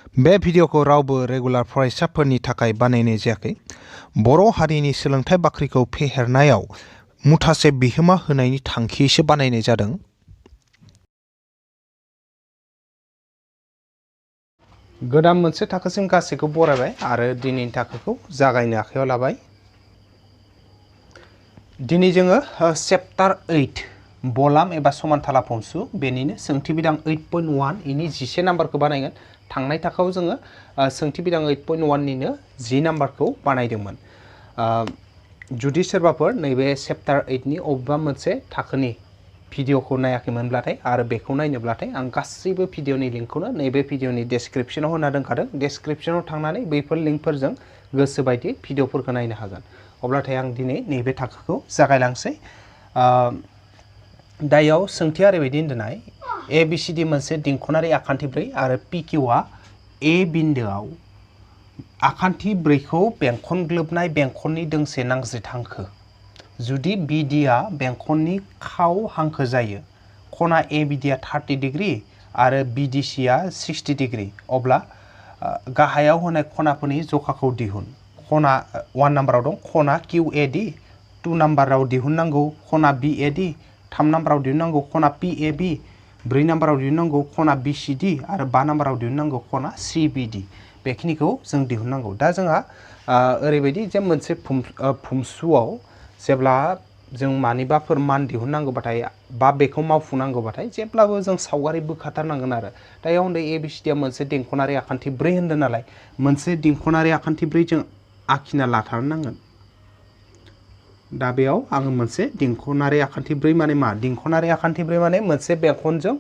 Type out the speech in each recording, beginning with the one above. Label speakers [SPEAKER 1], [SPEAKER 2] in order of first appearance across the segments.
[SPEAKER 1] बे भिडिअखौ रावबो रेगुलार फरायसाफोरनि थाखाय बानायनाय जायाखै। बर' हारिनि सोलोंथाइ बाख्रिखौ फेहेरनायाव मुथासे बिहोमा होनायनि थांखियैसो बानायनाय जादों। गोदान मोनसे थाखोसिम गासैखौ बरायबाय आरो दिनैनि थाखोखौ जागायनो आखायाव लाबाय। दिनै जोङो चेप्टार 8 बलाम एबा समानथाला फंसु बेनिनो सोंथि बिदां 8.1 इनि 11 नाम्बारखौ बानायगोन। थांनाय थाखोआव जोङो सोंथि बिदां 8.1 निनो 10 नाम्बारखौ बानायदोंमोन। जुदि सोरबाफोर नैबे चेप्टार 8 नि अबेबा मोनसे थाखोनि भिडिअखौ नायाखैमोनब्लाथाय आरो बेखौ नायनोब्लाथाय आं गासैबो भिडिअनि लिंकखौनो नैबे भिडिअनि डेस्क्रिप्शनाव होना दोनखादों। डेस्क्रिप्शनाव थांनानै बैफोर लिंकफोरजों गोसोबायदि भिडिअफोरखौ नायनो हागोन। अब्लाथाय आं दिनै नैबे थाखोखौ जागायलांसै। दायाव सोंथिया ओरैबायदि होनदोंनाय ABCD मोनसे दिंखनारि आखान्थि 4 आरो PQआ A बिन्दोआव आखान्थि 4खौ बेंखनग्लोबनाय बेंखननि दोंसे नांज्रिद हांखो। जुदि BDआ बेंखननि खाव हांखो जायो, खना ABDआ 30 डिग्री आरो BDCआ 60 डिग्री, अब्ला गाहायाव होनाय खनाफोरनि जखाखौ दिहुन। खना 1 नाम्बाराव दं खना QAD, 2 नाम्बाराव दिहुननांगौ खना BAD, 3 नाम्बाराव दिहुननांगौ खना PAB, 4 नाम्बाराव दिहुननांगौ खना BCD आरो 5 नाम्बाराव दिहुननांगौ खना CBD। बेखिनिखौ जों दिहुननांगौ। दा जोंहा ओरैबायदि जे मोनसे फंसुआव जेब्ला जों मानिबाफोर मान दिहुननांगौबाथाय बा बेखौ मावफुंनांगौबाथाय जेब्लाबो जों सावगारि बोखाथारनांगोन आरो। दा याव होनदों ABCDआ मोनसे दिंखनारि आखान्थि 4 होनदों नालाय मोनसे दिंखनारि आखान्थि 4 जों आखिना लाथारनांगोन। दा बेयाव आङो मोनसे दिंखनारि आखान्थि 4 माने मा? दिंखनारि आखान्थि 4 माने मोनसे बेंखनजों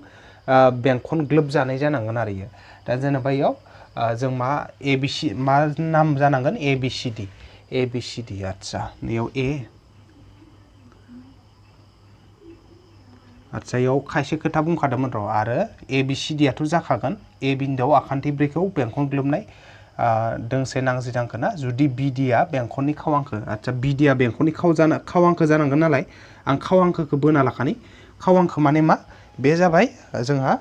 [SPEAKER 1] बेंखनग्लोब जानाय जानांगोन आरो इयो। दा जेनेबा इयाव जों मा मा नाम जानांगोन? ABCD आच्छा नैयाव आच्छा इयाव खायसे खोथा बुंखादोंमोन र' आरो ABCDआथ' जाखागोन। A बिन्दोआव आखान्थि 4खौ बेंखनग्लोबनाय दोंसे नांज्रिद हांखो ना। जुदि BDआ बेंखननि खावांखो, आच्छा BDआ बेंखननि खावांखो जानांगोन नालाय आं खावांखोखौ बोना लाखानि। खावांखो माने मा? बे जाबाय जोंहा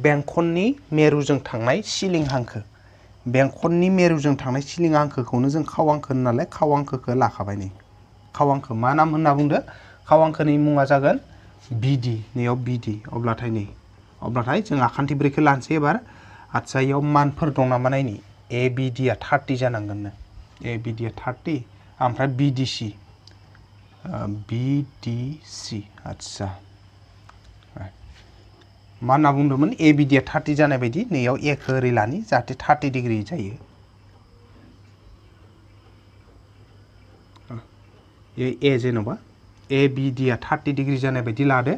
[SPEAKER 1] बेंखननि मेरुजों थांनाय सिलिं हांखो। बेंखननि मेरुजों थांनाय सिलिं हांखोखौनो जों खावांखो नालाय खावांखोखौ लाखाबाय नै। खावांखो मा नाम होनना बुंदो? खावांखोनि मुङा जागोन BD। नैयाव BD अब्लाथाय जों आखान्थि 4खौ लानोसै एबार। आच्छा इयाव मानफोर दं नामा नायनि। ABDआ 30 जानांगोननो। ABDआ 30 ओमफ्राय BDC आच्छा मा होनना बुंदोंमोन? ABDआ 30 जानाय बायदि नैयाव Aखौ ओरै लानि जाहाथे 30 डिग्री जायो। A जेन'बा ABDआ 30 डिग्री जानाय बायदि लादो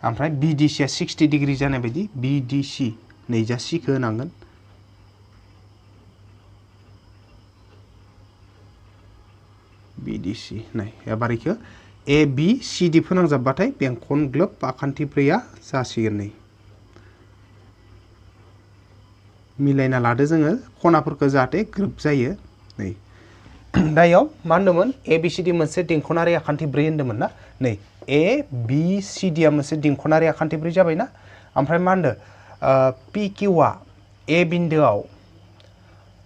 [SPEAKER 1] ओमफ्राय BDCआ 60 डिग्री जानाय बायदि BDC नैजा Cखौ होनांगोन। BDC नाय एबार इखौ ABCD फोनांजाबबाथाय बेंखनग्लोब आखान्थि 4आ जासिगोन नै। मिलायना लादो जोङो खनाफोरखौ जाहाथे ग्रोब जायो नै। दा इयाव मा होनदोंमोन? ABCD मोनसे दिंखनारि आखान्थि 4 होनदोंमोन ना। नै ABCDआ मोनसे दिंखनारि आखान्थि 4 जाबायना। ओमफ्राय मा होनदों? PQआ A बिन्दोआव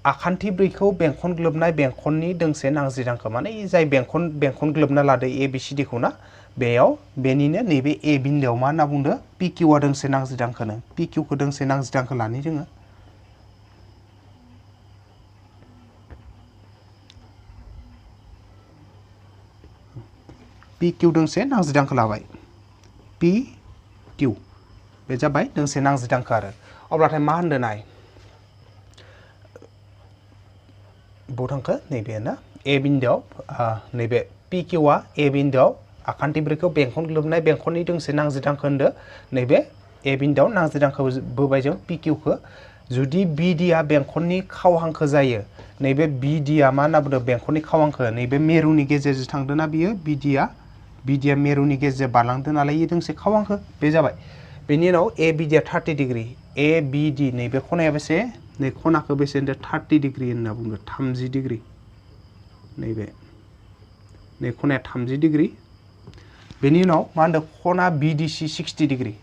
[SPEAKER 1] आखान्थि 4खौ बेंखनग्लोबनाय बेंखननि दोंसे नांज्रिद हांखो माने जाय बेंखनग्लोबना लादो ABCDखौ ना। बेयाव बेनिनो नैबे A बिन्दोआव मा होनना बुंदो? PQआ दोंसे नांज्रिद हांखोनो। PQखौ दोंसे नांज्रिद हांखो लानि जोङो। PQ दोंसे नांज्रिद हांखो लाबाय। PQ बे जाबाय दोंसे नांज्रिद हांखो आरो। अब्लाथाय मा होनदों नाय बहा थांखो? नैबे ना A बिन्दोआव नैबे PQआ A बिन्दोआव आखान्थि 4खौ बेंखनग्लोबनाय बेंखननि दोंसे नांज्रिद हांखो होनदो। नैबे A बिन्दोआव नांज्रिद हांखो बोबाय जों PQखौ। जुदि BDआ बेंखननि खाव हांखो जायो, नैबे BDआ मा होनना बुंदों? बेंखननि खाव हांखो नैबे मेरुनि गेजेरजों थांदोंना बियो BDआ मेरुनि गेजेरजों बारलांदों नालाय इयो दोंसे खाव हांखो बे जाबाय। बेनि उनाव ABDआ 30 डिग्री ABD नैबे खनाया बेसे? नै खनाखौ बेसे होनदों? 30 डिग्री होनना बुंदों। 30 डिग्री नैबे नै खनाया 30 डिग्री। बेनि उनाव मा होनदों? खना BDC 60 डिग्री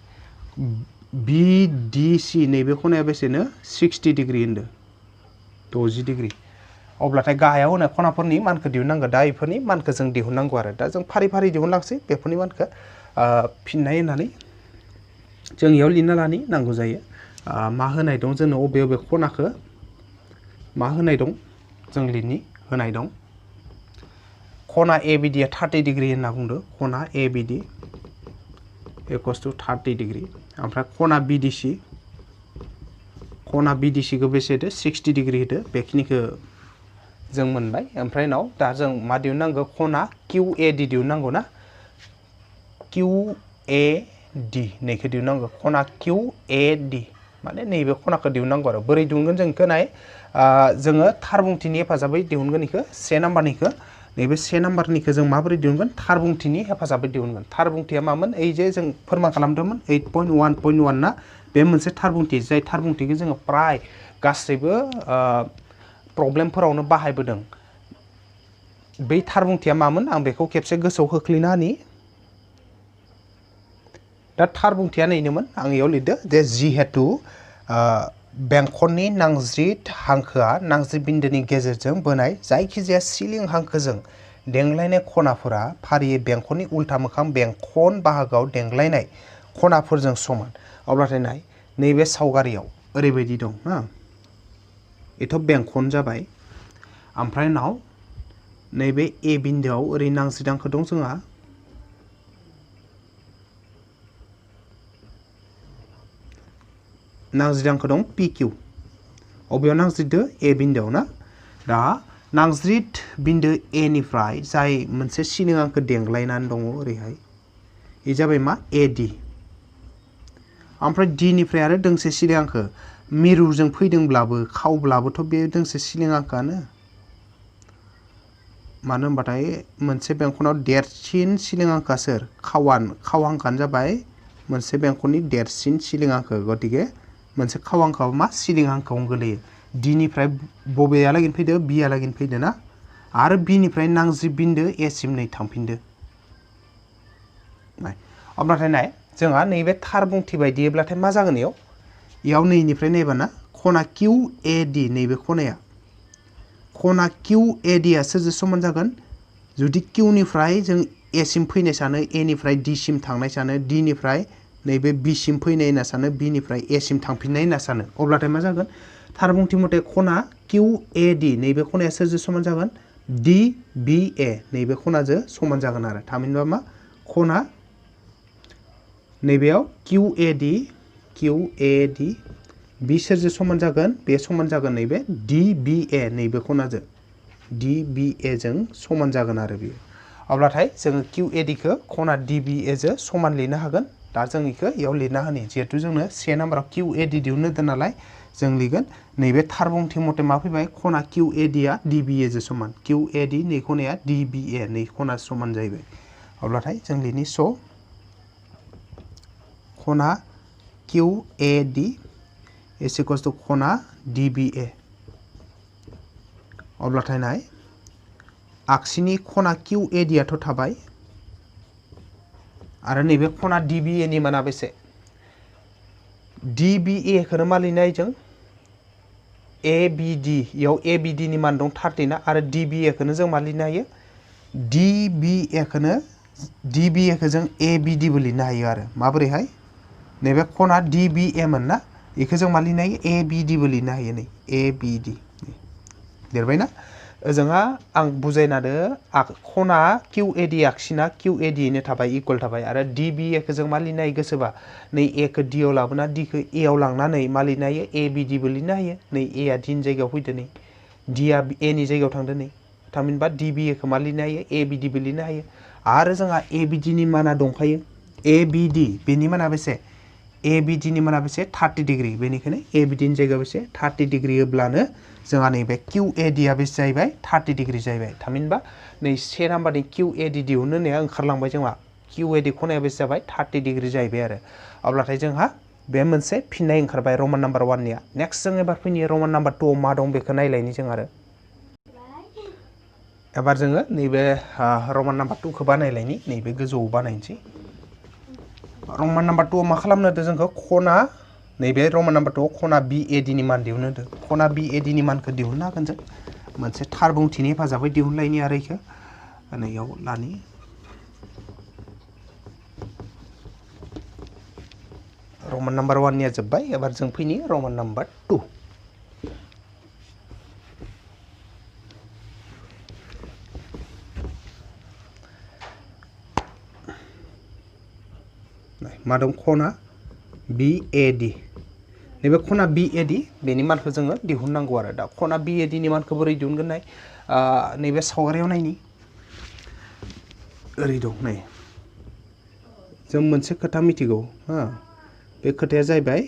[SPEAKER 1] BDC नैबे खनाया बेसेनो 60 डिग्री होनदो 60 डिग्री अब्लाथाय गाहायाव होनाय खनाफोरनि मानखौ दिहुननांगौ दा बेफोरनि मानखौ जों दिहुननांगौ आरो दा जों फारि फारि दिहुनलांसै बेफोरनि मानखौ फिननाय होननानै जों इयाव लिरना लानि नांगौ जायो मा होनाय दं जोंनो अबे अबे खनाखौ मा होनाय दं जों लिरनि होनाय दं खना ABD आ 30 डिग्री होनना बुंदो खना ABD इक्वल्स टु 30 डिग्री ओमफ्राय खना BDC खौ बेसे होदो 60 डिग्री होदो बेखिनिखौ जों मोनबाय ओमफ्राय उनाव दा जों मा दिहुननांगौ खना QAD दिहुननांगौ ना QAD नैखौ दिहुननांगौ खना QAD माने नैबे खनाखौ दिहुननांगौ आरो बोरै दिहुनगोन जों बेखौ नाय जोङो थार बुंथिनि हेफाजाबै दिहुनगोन बेखौ से नाम्बारनिखौ नैबे से नाम्बारनिखौ जों माबोरै दिहुनगोन थार बुंथिनि हेफाजाबै दिहुनगोन थार बुंथिया मामोन ओइ जे जों फोरमान खालामदोंमोन 8.1.1 ना बे मोनसे थार बुंथि जाय थार बुंथिखौ जोङो प्राय गासैबो प्रब्लेमफोरावनो बाहायबोदों बै थार बुंथिया मामोन आं बेखौ खेबसे गोसोआव खोख्लैना होनि दा थार बुंथिया नैनोमोन आं इयाव लिरदो जे जिहेतु बेंखननि नांज्रिद हांखोआ नांज्रिद बिन्दोनि गेजेरजों बोनाय जायखिजाया सिलिं हांखोजों देंलायनाय खनाफोरा फारियै बेंखननि उल्था मोखां बेंखन बाहागोआव देंलायनाय खनाफोरजों समान अब्लाथाय नाय नैबे सावगारियाव ओरैबायदि दं हा एथ' बेंखन जाबाय ओमफ्राय उनाव नैबे ए बिन्दोआव ओरै नांज्रिद हांखो दं जोंहा नांज्रिद हांखो दं PQ अबेयाव नांज्रिदो ए बिन्दोआव ना दा नांज्रिद बिन्दो ए निफ्राय जाय मोनसे सिलिं हांखो देंलायनानै दङ ओरैहाय बे जाबाय मा AD ओमफ्राय D निफ्राय आरो दोंसे सिलिं हांखो मिरुजों फैदोंब्लाबो खावब्लाबोथ' बे दोंसे सिलिं हांखोआनो मानो होनबाथाय मोनसे बेंखनाव देरसिन सिलिं हांखोआ सोर खाव हांखोआनो जाबाय मोनसे बेंखननि देरसिन सिलिं हांखो गतिके मोनसे खाव हांखोआव मा सिलिं हांखोआवनो गोलैयो D निफ्राय बबेयालागै फैदो B आलागै फैदो ना आरो B निफ्राय नांज्रिद बिन्दो A सिम नै थांफिनदो अब्लाथाय नाय जोंहा नैबे थार बुंथि बायदियैब्लाथाय मा जागोन इयाव नैनिफ्राय नायबाना खना QAD नैबे खनाया खना QAD आ सोरजों समान जागोन जुदि Q निफ्राय जों A सिम फैनाय सानो A निफ्राय D सिम थांनाय सानो D निफ्राय नैबे B सिम फैनाय होनना सानो B निफ्राय A सिम थांफिननाय होनना सानो अब्लाथाय मा जागोन थार बुंथि मथे खना QAD नैबे खनाया सोरजों समान जागोन DBA नैबे खनाजों समान जागोन आरो थामहिनबा मा खना नैबेयाव QAD B सोरजों समान जागोन बे समान जागोन नैबे DBA नैबे खनाजों DBA जों समान जागोन आरो बेयो अब्लाथाय जोङो QAD खौ खना DBA जों समान लिरनो हागोन दा जों इखौ इयाव लिरना होनि जिहेतु जोंनो से नाम्बाराव QAD दिहुननो होदों नालाय जों लिरगोन नैबे थार बुंथि मथे मा फैबाय खना QAD आ DBA जों समान QAD नै खनाया DBA नै खना समान जाहैबाय अब्लाथाय जों लिरनि स' खना QAD is equals to खना DBA अब्लाथाय नाय आगसिनि खना QAD आथ' थाबाय आरो नैबे खना DBA नि माना बेसे DBA खौनो मा लिरनो हायो जों ABD इयाव ABD नि मान दं 30 ना आरो DBA खौनो जों मा लिरनो हायो DBA खौ जों ABD बो लिरनो हायो आरो माबोरैहाय नैबे खना DBA मोन ना बेखौ जों मा लिरनो हायो ABD बो लिरनो हायो नै ABD लिरबायना ओजोंहा आं बुजायनादो खना QAD आगसिना QAD नो थाबाय इकुवेल थाबाय आरो DBA खौ जों मा लिरनो हायो गोसोबा नै A खौ D आव लाबोना D खौ A आव लांनानै मा लिरनो हायो ABD बो लिरनो हायो नै A आ D नि जायगायाव फैदो नै D आ A नि जायगायाव थांदो नै थामहिनबा DBA खौ मा लिरनो हायो ABD बो लिरनो हायो आरो जोंहा ABD नि माना दंखायो ABD बेनि माना बेसे ABD नि माना बेसे 30 डिग्री बेनिखायनो ABD नि जायगायाव बेसे 30 डिग्री होब्लानो जोंहा नैबे QAD आ बेसे जाहैबाय 30 डिग्री जाहैबाय थामहिनबा नै से नाम्बारनि QAD दिहुननो होननाया ओंखारलांबाय जोंहा QAD खनाया बेसे जाबाय 30 डिग्री जाहैबाय आरो अब्लाथाय जोंहा बे मोनसे फिननाय ओंखारबाय रमान नाम्बार 1 निया नेक्स्ट जों एबार फैनि रमान नाम्बार 2 आव मा दं बेखौ नायलायनि जों आरो एबार जोङो नैबे रमान नाम्बार 2 खौ बानायलायनि नैबे गोजौआव बानायनोसै रमान नाम्बार 2 मा खालामनो होदो जोंखौ खना नैबे रमान नाम्बार 2 खना BAD नि मान दिहुननो होदो खना BAD नि मानखौ दिहुननो हागोन जों मोनसे थार बुंथिनि हेफाजाबै दिहुनलायनि आरो इखो नैयाव लानि रमान नाम्बार 1 निया जोब्बाय एबार जों फैनि रमान नाम्बार 2 मा दं खना BAD नैबे खना BAD बेनि मानखौ जोङो दिहुननांगौ आरो दा खना BAD नि मानखौ बोरै दिहुनगोन नाय नैबे सावगारियाव नायनि ओरै दं नै जों मोनसे खोथा मिथिगौ हा बे खोथाया जाहैबाय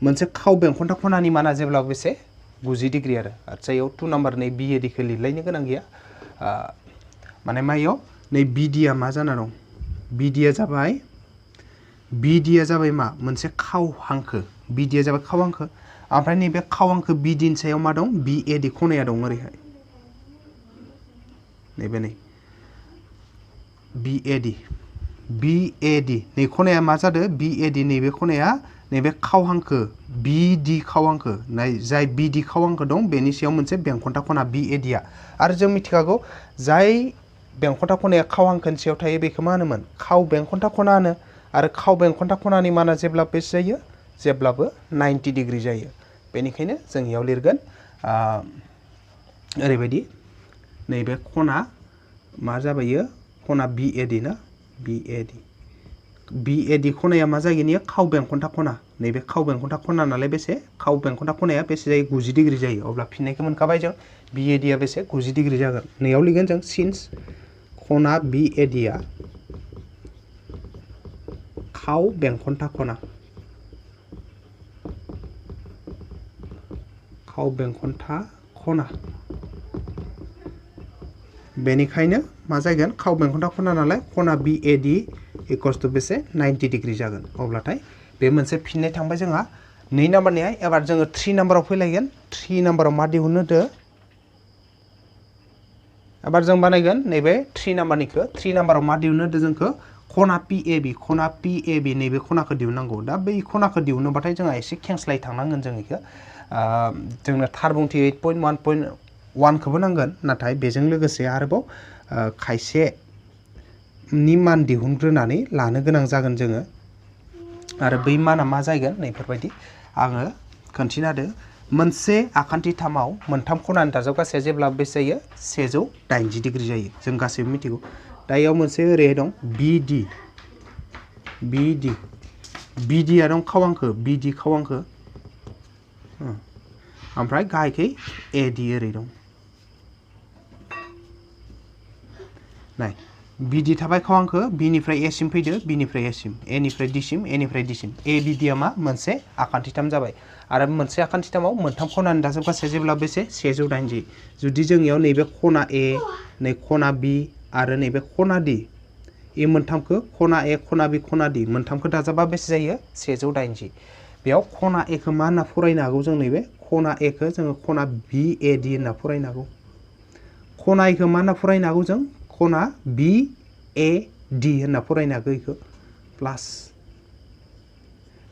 [SPEAKER 1] मोनसे खाव बेंखनथा खनानि माना जेब्लाबो बेसे 90 डिग्री आरो आच्छा इयाव 2 नाम्बार नै BAD खौ लिरलायनो गोनां गैया माने मायाव नै BD आ मा जाना दं BD आ जाबाय BD आ जाबाय मा मोनसे खाव हांखो BD आ जाबाय खाव हांखो ओमफ्राय नैबे खाव हांखो BD नि सायाव मा दं BAD खनाया दं ओरैहाय नैबे नै BAD नै खनाया मा जादो BAD नैबे खनाया नैबे खाव हांखो BD खाव हांखो जाय BD खाव हांखो दं बेनि सायाव मोनसे बेंखनथा खना BAD आ आरो जों मिथिखागौ जाय बेंखनथा खनाया खाव हांखोनि सायाव थायो बेखौ मा होनोमोन खाव बेंखनथा खना होनो आरो खाव बेंखनथा खनानि माना जेब्ला बेसे जायो जेब्लाबो 90 डिग्री जायो बेनिखायनो जों इयाव लिरगोन ओरैबायदि नैबे खना मा जाबायो खना BAD ना BAD खनाया मा जागोन इयो खाव बेंखनथा खना नैबे खाव बेंखनथा खना नालाय बेसे खाव बेंखनथा खनाया बेसे जायो 90 डिग्री जायो अब्ला फिननायखौ मोनखाबाय जों BAD आ बेसे 90 डिग्री जागोन नैयाव लिरगोन जों सिन्स खना BAD आ खाव बेंखनथा खना बेनिखायनो मा जागोन खाव बेंखनथा खना नालाय खना BAD इक्वल्स टु बेसे 90 डिग्री जागोन अब्लाथाय बे मोनसे फिननाय थांबाय जोंहा 2 नाम्बारनिहाय एबार जोङो 3 नाम्बाराव फैलायगोन 3 नाम्बाराव मा दिहुननो होदो एबार जों बानायगोन नैबे 3 नाम्बारनिखौ 3 नाम्बाराव मा दिहुननो होदो जोंखौ खना PAB नैबे खनाखौ दिहुननांगौ दा बै खनाखौ दिहुनोबाथाय जोंहा एसे खेंस्लाय थांनांगोन जों इखौ जोंनो थार बुंथि 8.1.1 खौबो नांगोन नाथाय बेजों लोगोसे आरोबाव खायसे नि मान दिहुनग्रोनानै लानो गोनां जागोन जोङो आरो बै माना मा जागोन नैफोरबायदि आङो खोन्थिना होदो मोनसे आखान्थिथामाव मोनथाम खनानि दाजाबगासेया जेब्ला बेसे जायो 180 डिग्री जायो जों गासैबो मिथिगौ दा इयाव मोनसे ओरैहाय दं BD आ दं खाव हांखो BD खाव हांखो ओमफ्राय गाहायखै AD ओरै दं नाय BD थाबाय खाव हांखो B निफ्राय A सिम फैदो B निफ्राय A सिम A निफ्राय D सिम A निफ्राय D सिम ABD आ मा मोनसे आखान्थिथाम जाबाय आरो मोनसे आखान्थिथामाव मोनथाम खनानि दाजाबगासेया जेब्ला बेसे 180 जुदि जों इयाव नैबे खना A नै खना B आरो नैबे खना D ए मोनथामखौ खना A खना B खना D मोनथामखौ दाजाबा बेसे जायो 180 बेयाव खना A खौ मा होनना फरायनो हागौ जों नैबे खना A खौ जोङो खना BAD होनना फरायनो हागौ खना A खौ मा होनना फरायनो हागौ जों खना BAD होनना फरायनो हागौ इखौ प्लास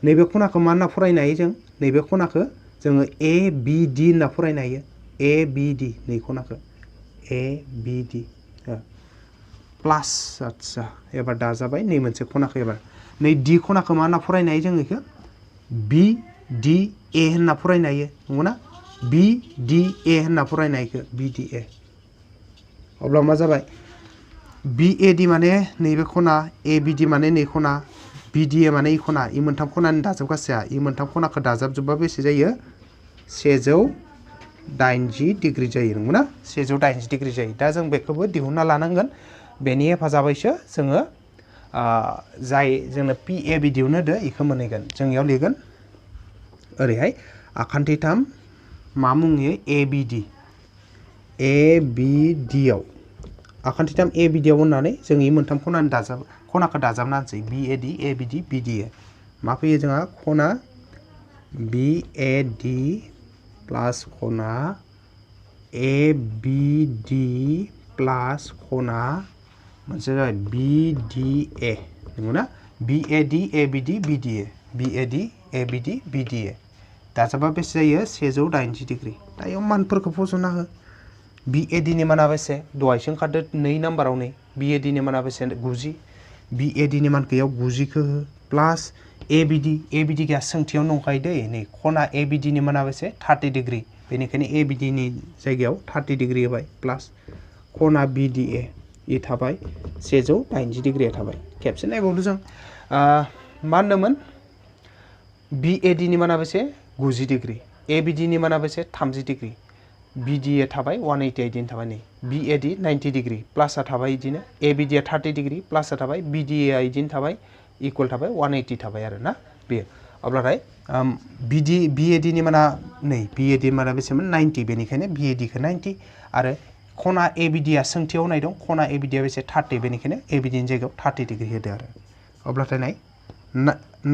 [SPEAKER 1] नैबे खनाखौ मा होनना फरायनो हायो जों नैबे खनाखौ जोङो ABD होनना फरायनो हायो ABD नै खनाखौ ABD प्लास आच्छा एबार दाजाबाय नै मोनसे खनाखौ एबार नै D खनाखौ मा होनना फरायनो हायो जों इखौ BDA होनना फरायनो हायो नंगौना BDA होनना फरायनो हायो इखौ BDA अब्ला मा जाबाय BAD माने नैबे खना ABD माने नै खना BDA माने इ खना इ मोनथाम खनानि दाजाबगासेया इ मोनथाम खनाखौ दाजाबजोबबा बेसे जायो 180 डिग्री जायो नंगौना 180 डिग्री जायो दा जों बेखौबो दिहुनना लानांगोन बेनि हेफाजाबैसो जोङो जाय जोंनो PAB दिहुननो होदो इखौ मोनहैगोन जों इयाव लिरगोन ओरैहाय आखान्थिथाम मा मुंनि ABD आव आखान्थिथाम ABD आव होननानै जों इ मोनथाम खनानि खनाखौ दाजाबना होनसै BAD ABD BDA मा फैयो जोंहा खना BAD प्लास खना ABD प्लास खना मोनसे जाबाय BDA नंगौना BAD ABD BDA BAD ABD BDA दाजाबा बेसे जायो 180 डिग्री दा इयाव मानफोरखौ फसंना हो BAD नि माना बेसे दहायसो ओंखारदो 2 नाम्बाराव नै BAD नि माना बेसे 90 BAD नि मानखौ इयाव 90 खौ हो प्लास ABD गया सोंथियाव दंखायो दै नै खना ABD नि माना बेसे 30 डिग्री बेनिखायनो ABD नि जायगायाव 30 डिग्री होबाय प्लास खना BDA इ थाबाय 180 डिग्री थाबाय खेबसे नायबावदो जों मा होनदोंमोन BAD नि माना बेसे 90 डिग्री ABD नि माना बेसे 30 डिग्री BDA थाबाय 180 इदिनो थाबाय नै BAD 90 डिग्री प्लासआ थाबाय इदिनो ABD आ 30 डिग्री प्लासआ थाबाय BDA आ इदिनो थाबाय इक्वल थाबाय 180 थाबाय आरोना बेयो अब्लाथाय BAD नि माना नै BAD नि माना बेसेमोन 90 बेनिखायनो BAD खौ 90 आरो खना ABD आ सोंथियाव नाय दं खना ABD आ बेसे 30 बेनिखायनो ABD नि जायगायाव 30 डिग्री होदो आरो अब्लाथाय नाय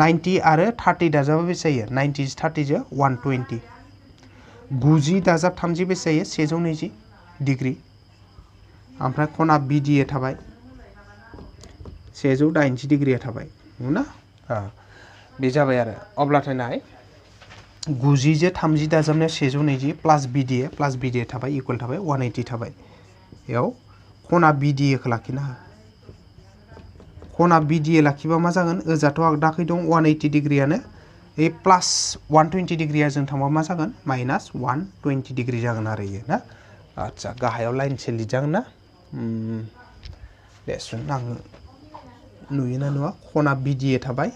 [SPEAKER 1] 90 आरो 30 दाजाबा बेसे जायो 90 30 जो 120 90 दाजाब 30 बेसे जायो 120 डिग्री ओमफ्राय खना BDA थाबाय 180 डिग्री थाबाय नंगौना बे जाबाय आरो अब्लाथाय नाय 90 जो 30 दाजाबनाया 120 प्लास BDA थाबाय इक्वल थाबाय 180 थाबाय याव खना BDA खौ लाखिना हो खना BDA लाखिबा मा जागोन ओजाथ' आगदाखै दं 180 डिग्रीयानो ए प्लास 120 डिग्रीया जों थांबा मा जागोन माइनास 120 डिग्री जागोन आरो इयो ना आच्छा गाहायाव लाइन से लिरजागोन ना दे सुन आं नुयोना नुवा खना BDA थाबाय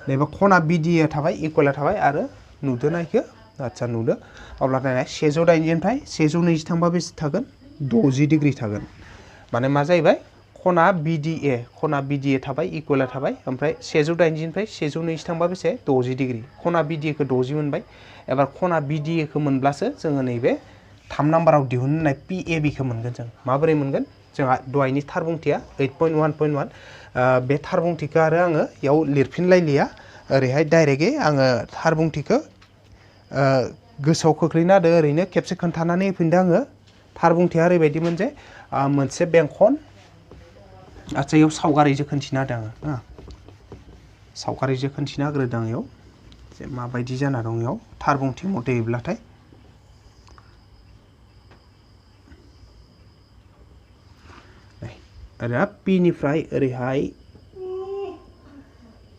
[SPEAKER 1] नैबा खना BDA थाबाय इक्वला थाबाय आरो नुदो ना इखो आच्छा नुदो अब्लाथाय 180 निफ्राय 120 थांबा बेसे थागोन 60 डिग्री थागोन माने मा जाहैबाय खना BDA थाबाय इक्वला थाबाय ओमफ्राय 180 निफ्राय 120 थांबा बेसे 60 डिग्री खना BDA खौ 60 मोनबाय एबार खना BDA खौ मोनब्लासो जोङो नैबे 3 नाम्बाराव दिहुननाय PAB खौ मोनगोन जों माबोरै मोनगोन जोंहा दहायनि थार बुंथिया 8.1.1 बे थार बुंथिखौ आरो आङो याव लिरफिनलायलिया ओरैहाय डाइरेक्टयै आङो थार बुंथिखौ गोसोआव खोख्लैना होदो ओरैनो खेबसे खोन्थानानै होफिनदो आङो थार बुंथिया ओरैबायदिमोन जे मोनसे बेंखन आच्छा इयाव सावगारिजों खोन्थिना होदों आङो सावगारिजों खोन्थिना होग्रोदों आं इयाव जे माबायदि जाना दं इयाव थार बुंथि मथेब्लाथाय आरो P निफ्राय ओरैहाय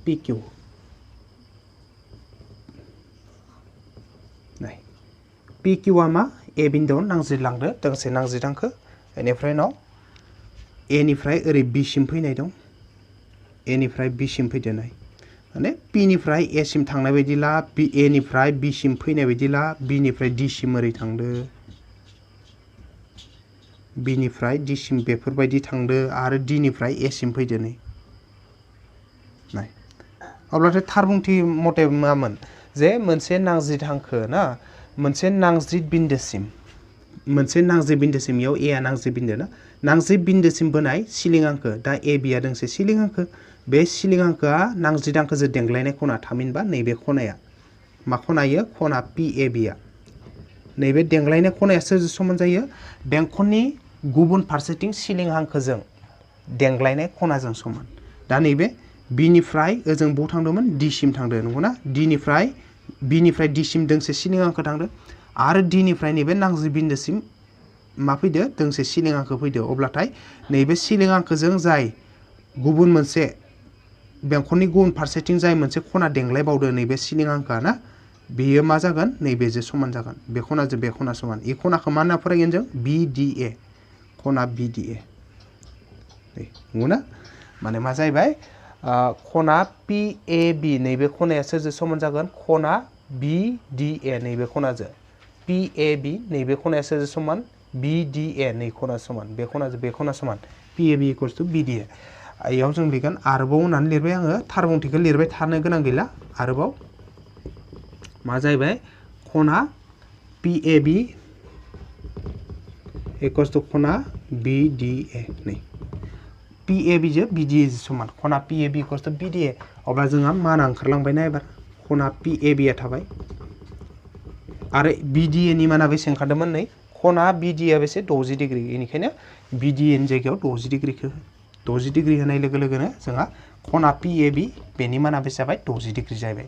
[SPEAKER 1] PQ नाय PQ आ मा A बिन्दोआव नांजिरलांदो दोंसे नांजिरदांखो बेनिफ्राय उनाव A निफ्राय ओरै B सिम फैनाय दं A निफ्राय B सिम फैदो नाय माने P निफ्राय A सिम थांनाय बायदिला A निफ्राय B सिम फैनाय बायदिला B निफ्राय D सिम ओरै थांदो B निफ्राय D सिम बेफोरबायदि थांदो आरो D निफ्राय A सिम फैदो नै नाय अब्लाथाय थार बुंथि मथे मामोन जे मोनसे नांजिद हांखो ना मोनसे नांजिद बिन्दोसिम इयाव A आ नांजिद बिन्दो ना नांजिद बिन्दोसिम बोनाय सिलिं हांखो दा AB आ दोंसे सिलिं हांखो बे सिलिं हांखोआ नांजिद हांखोजों देंग्लायनाय खना थामहिनबा नैबे खनाया मा खना इयो खना PAB आ नैबे देंग्लायनाय खनाया सोरजों समान जायो बेंखननि गुबुन फारसेथिं सिलिं हांखोजों देंग्लायनाय खनाजों समान दा नैबे B निफ्राय ओजों बो थांदोंमोन D सिम थांदो नंगौना B निफ्राय D सिम दोंसे सिलिं हांखो थांदो आरो D निफ्राय नैबे नांजिद बिन्दोसिम मा फैदो दोंसे सिलिं हांखो फैदो अब्लाथाय नैबे सिलिं हांखोजों जाय गुबुन मोनसे बेंखननि गुबुन फारसेथिं जाय मोनसे खना देंग्लायबावदो नैबे सिलिं हांखोआ ना बेयो मा जागोन नैबेजों समान जागोन बे खनाजों बे खना समान इ खनाखौ मा होनना फरायगोन जों BDA खना BDA नंगौना माने मा जाहैबाय खना PAB नैबे खनाया सोरजों समान जागोन खना BDA नैबे खनाजों PAB नैबे खनाया सोरजों समान BDA नै खना समान बे खनाजों बे खना समान PAB इक्वल्स टु BDA इयाव जों लिरगोन आरोबाव होननानै लिरबाय आङो थार बुंथिखौ लिरबाय थानो गोनां गैला आरोबाव मा जाहैबाय खना PAB इक्वल्स टु खना BDA नै PAB जो BDA जो समान खना PAB इक्वल्स टु BDA अब्ला जोंहा माना ओंखारलांबाय ना एबार खना PAB आ थाबाय आरो BDA नि माना बेसे ओंखारदोंमोन नै खना BDA आ बेसे 60 डिग्री बेनिखायनो BDA नि जायगायाव 60 डिग्रीखौ 60 डिग्री होनाय लोगो लोगोनो जोंहा खना PAB बेनि माना बेसे जाबाय 60 डिग्री जाबाय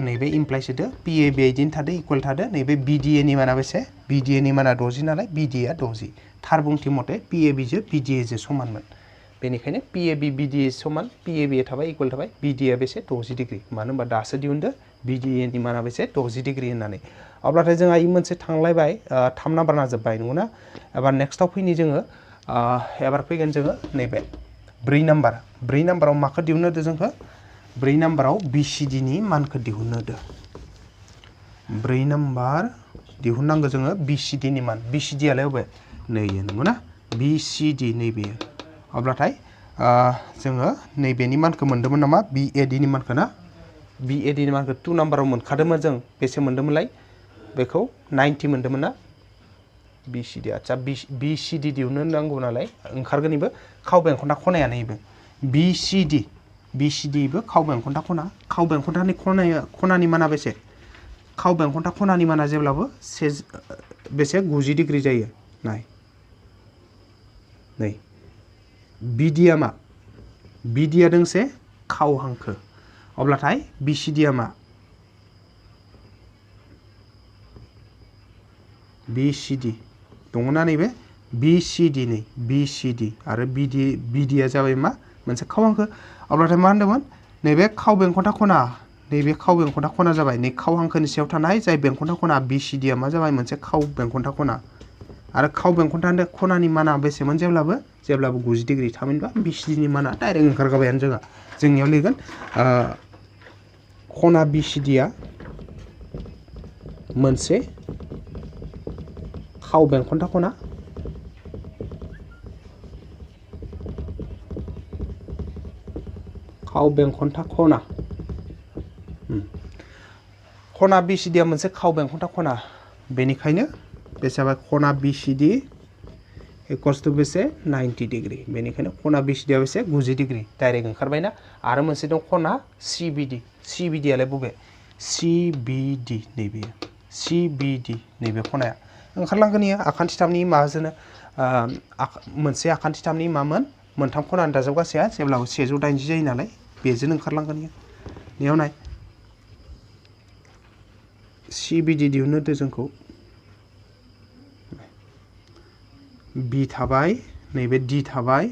[SPEAKER 1] नैबे इमप्लाइस होदो PAB इदिनो थादो इकुवेल थादो नैबे BDA नि माना बेसे BDA नि माना 60 नालाय BDA आ 60 थार बुंथि मथे PAB जो BDA जो समानमोन बेनिखायनो PAB BDA समान PAB थाबाय इकुवेल थाबाय BDA बेसे 60 डिग्री मानो होनबा दासो दिहुनदो BDA नि माना बेसे 60 डिग्री होननानै अब्लाथाय जोंहा इ मोनसे थांलायबाय 3 नाम्बार नाजोबबाय नंगौना एबार नेक्स्टआव फैनि जोङो एबार फैगोन जोङो नैबे 4 नाम्बाराव माखौ दिहुननो होदो जोंखौ 4 नाम्बाराव BCD नि मानखौ दिहुननो होदो 4 नाम्बार दिहुननांगौ जोङो BCD नि मान BCD आलाय अबे नै नंगौना BCD नैबे अब्लाथाय जोङो नैबेनि मानखौ मोन्दोंमोन नामा BAD नि मानखौ ना BAD नि मानखौ 2 नाम्बाराव मोनखादोंमोन जों बेसे मोन्दोंमोनलाय बेखौ 90 मोन्दोंमोन ना BCD आच्छा BCD दिहुननो नांगौ नालाय ओंखारगोन इबो खाव बेंखनथा खनायानो इबो BCD इबो खाव बेंखनथा खनानि खनानि माना बेसे खाव बेंखनथा खनानि माना जेब्लाबो बेसे 90 डिग्री जायो नाय नै BD आ मा BD आ दोंसे खाव हांखो अब्लाथाय BCD आ मा BCD दङना नैबे BCD नै BCD आरो BD आ जाबाय मा मोनसे खाव हांखो अब्लाथाय मा होनदोंमोन नैबे खाव बेंखनथा खना नैबे खाव बेंखनथा खना जाबाय नै खाव हांखोनि सायाव थानाय जाय बेंखनथा खना BCD आ मा जाबाय मोनसे खाव बेंखनथा खना आरो खाव बेंखनथा खनानि माना बेसेमोन जेब्लाबो 90 डिग्री थामहिनबा BCD नि माना डाइरेक्ट ओंखारगाबायानो जोंनियाव लिरगोन खना BCD आ मोनसे खाव बेंखनथा खना खना BCD आ मोनसे खाव बेंखनथा खना बेनिखायनो बेसे जाबाय खना BCD इक्वल्स टु बेसे 90 डिग्री बेनिखायनो खना BCD आ बेसे 90 डिग्री डाइरेक्ट ओंखारबायना आरो मोनसे दं खना CBD आलाय बबे CBD नैबे CBD नैबे खनाया ओंखारलांगोन इयो आखान्थिथामनि माबाजोंनो मोनसे आखान्थिथामनि मामोन मोनथाम खनानि दाजाबगासेया जेब्लाबो 180 जायो नालाय बेजों ओंखारलांगोन इयो बेयाव नाय CBD दिहुननो होदो जोंखौ B थाबाय नैबे D थाबाय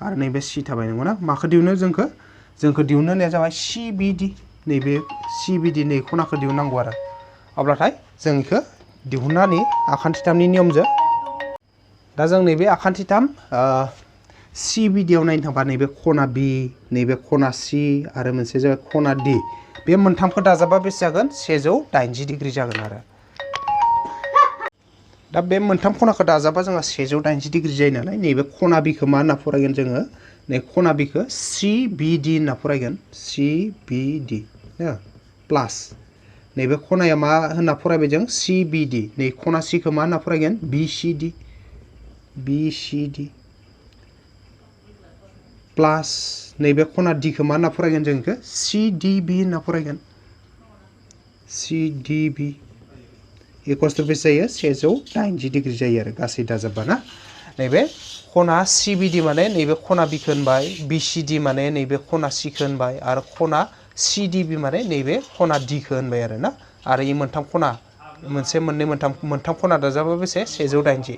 [SPEAKER 1] आरो नैबे C थाबाय नंगौना माखौ दिहुननो जोंखौ दिहुननो होनाया जाबाय CBD नैबे CBD नै खनाखौ दिहुननांगौ आरो अब्लाथाय जों इखौ दिहुननानै आखान्थिथामनि नियमजों दा जों नैबे आखान्थिथाम CBD आव नायनो थांबा नैबे खना B नैबे खना C आरो मोनसे जाबाय खना D बे मोनथामखौ दाजाबा बेसे जागोन 180 डिग्री जागोन आरो दा बे मोनथाम खनाखौ दाजाबा जोंहा 180 डिग्री जायो नालाय नैबे खना बिखौ मा होनना फरायगोन जोङो नै खना बिखौ CBD होनना फरायगोन CBD प्लास नैबे खनाया मा होनना फरायबाय जों CBD नै खना C खौ मा होनना फरायगोन BCD प्लास नैबे खना D खौ मा होनना फरायगोन जों इखौ CDB होनना फरायगोन CDB इक्वल्स टु बेसे जायो 180 डिग्री जायो आरो गासै दाजाबबा ना नैबे खना CBD माने नैबे खना B खौ होनबाय BCD माने नैबे खना C खौ होनबाय आरो खना CDB माने नैबे खना D खौ होनबाय आरो ना आरो इ मोनथाम खना मोनसे मोननै मोनथाम खना दाजाबा बेसे 180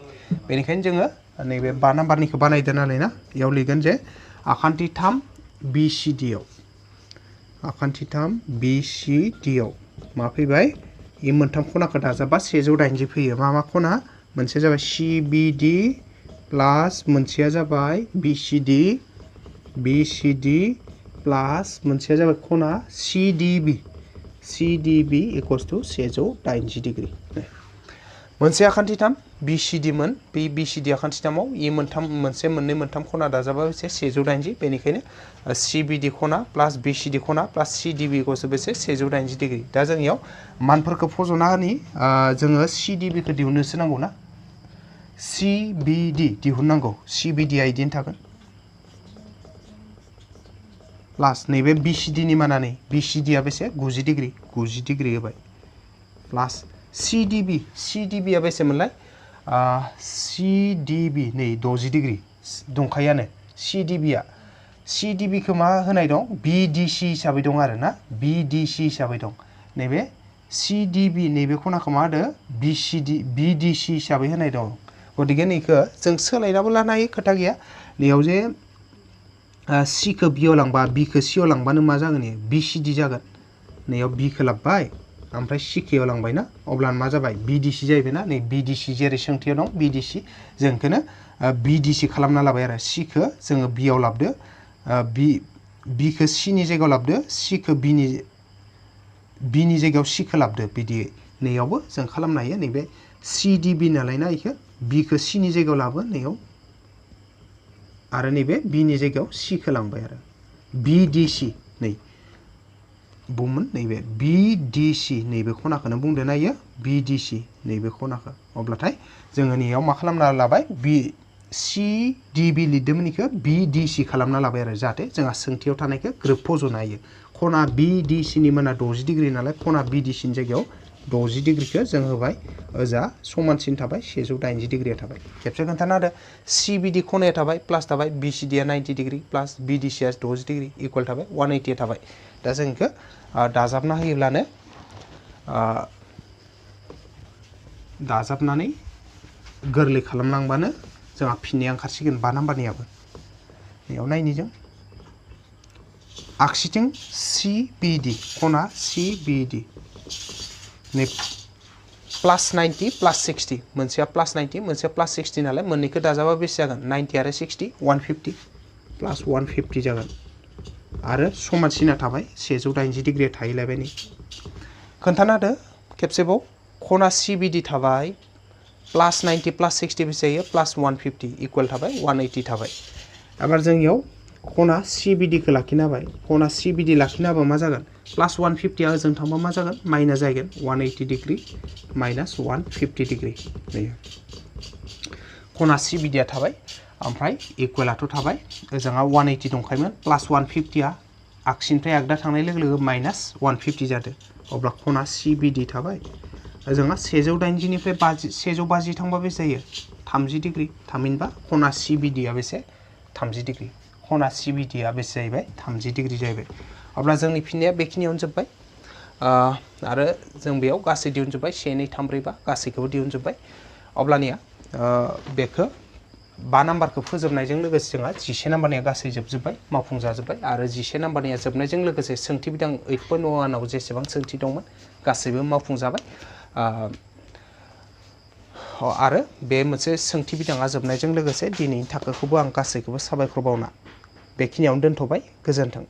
[SPEAKER 1] बेनिखायनो जोङो नैबे 5 नाम्बारनिखौ बानायदो नालाय ना इयाव लिरगोन जे आखान्थिथाम BCD आव मा फैबाय इ मोनथाम खनाखौ दाजाबा 180 फैयो मा खना मोनसे जाबाय CBD प्लास मोनसेया जाबाय BCD प्लास मोनसेया जाबाय खना CDB इक्वल्स टु 180 डिग्री मोनसे आखान्थिथाम BCD मोन बे BCD आखान्थिथामाव इ मोनसे मोननै मोनथाम खना दाजाबा बेसे 180 बेनिखायनो CBD खना प्लास BCD खना प्लास CDB इक्वल्स टु बेसे 180 डिग्री दा जों इयाव मानफोरखौ फज'ना होनि जोङो CDB खौ दिहुननोसो नांगौ ना CBD दिहुननांगौ CBD आ इदिनो थागोन प्लास नैबे BCD नि माना नै BCD आ बेसे 90 डिग्री होबाय प्लास CDB आ बेसे मोनलाय CDB नै 60 डिग्री दंखायानो CDBआ CDBखौ मा होनाय दं BDC हिसाबै दं आरो ना BDC हिसाबै दं नैबे CDB नैबे खनाखौ मा होदो BDC हिसाबै होनाय दं गतिके नैखौ जों सोलायनाबो लानो हायो खोथा गैया नैयाव जे C खौ B आव लांबा B खौ C आव लांबानो मा जागोन इयो BCD जागोन नैयाव B खौ लाबबाय ओमफ्राय C खौ लांबाय ना अब्ला मा जाबाय BDC जाहैबाय ना नै BDC जेरै सोंथियाव दं BDC जों बेखौनो BDC खालामना लाबाय आरो C खौ जोङो B आव लाबदो B खौ C नि जायगायाव लाबदो C खौ B नि जायगायाव C खौ लाबदो बिदि नैयावबो जों खालामनो हायो नैबे CDB नालाय ना इखौ B खौ C नि जायगायाव लाबो नैयाव आरो नैबे B नि जायगायाव C खौ लांबाय आरो BDC नै बुंमोन नैबे BDC नैबे खनाखौनो बुंदो नायो BDC नैबे खनाखौ अब्लाथाय जोङो नैयाव मा खालामना लाबाय CDB लिरदोंमोन इखौ BDC खालामना लाबाय आरो जाहाथे जोंहा सोंथियाव थानायखौ ग्रोब फज'नो हायो खना BDC नि मोना 60 डिग्री नालाय खना BDC नि जायगायाव 60 डिग्रीखौ जों होबाय ओजा समानसिन थाबाय 180 डिग्रीया थाबाय खेबसे खोन्थाना होदो CBD खनाया थाबाय प्लास थाबाय BCD आ 90 डिग्री प्लास BDC आ 60 डिग्री इकुवेल थाबाय 180 थाबाय दा जों इखौ दाजाबना होयोब्लानो दाजाबनानै गोरलै खालामलांबानो जोंहा फिननाया ओंखारसिगोन 5 नाम्बारनियाबो बेयाव नायनि जों आगसिथिं CBD खना CBD नै प्लास 90 प्लास 60 मोनसेया प्लास 90 मोनसेया प्लास 60 नालाय मोननैखौ दाजाबा बेसे जागोन 90 आरो 60 150 प्लास 150 जागोन आरो समानसिना थाबाय 180 डिग्री थाहैलायबाय नै खोन्थाना होदो खेबसेबाव खना CBD थाबाय प्लास 90 प्लास 60 बेसे जायो प्लास 150 इकुवेल थाबाय 180 थाबाय एबार जों इयाव खना CBD खौ लाखिना होबाय खना CBD लाखिना होबा मा जागोन प्लास 150 आ ओजों थांबा मा जागोन माइनास जागोन 180 डिग्री माइनास 150 डिग्री जायो खना CBD आ थाबाय ओमफ्राय इकुवेलाथ' थाबाय ओजोंहा 180 दंखायोमोन प्लास 150 आ आगसिनिफ्राय आगदा थांनाय लोगो लोगो माइनास 150 जादों अब्ला खना CBD थाबाय ओजोंहा 180 निफ्राय 150 थांबा बेसे जायो 30 डिग्री थामहिनबा खना CBD आ बेसे 30 डिग्री खना CBD आ बेसे जाहैबाय 30 डिग्री जाहैबाय अब्ला जोंनि फिननाया बेखिनियावनो जोब्बाय आरो जों बेयाव गासै दिहुनजोब्बाय 1 2 3 4 5 गासैखौबो दिहुनजोब्बाय अब्लानिया बेखौ 5 नाम्बारखौ फोजोबनायजों लोगोसे जोंहा 11 नाम्बारनिया गासै जोबजोब्बाय मावफुंजाजोब्बाय आरो 11 नाम्बारनिया जोबनायजों लोगोसे सोंथि बिदां 8.1 आव जेसेबां सोंथि दंमोन गासैबो मावफुंजाबाय आरो बे मोनसे सोंथि बिदाङा जोबनायजों लोगोसे दिनैनि थाखोखौबो आं गासैखौबो साबायखर बावना बेखिनियावनो दोनथ'बाय गोजोन्थों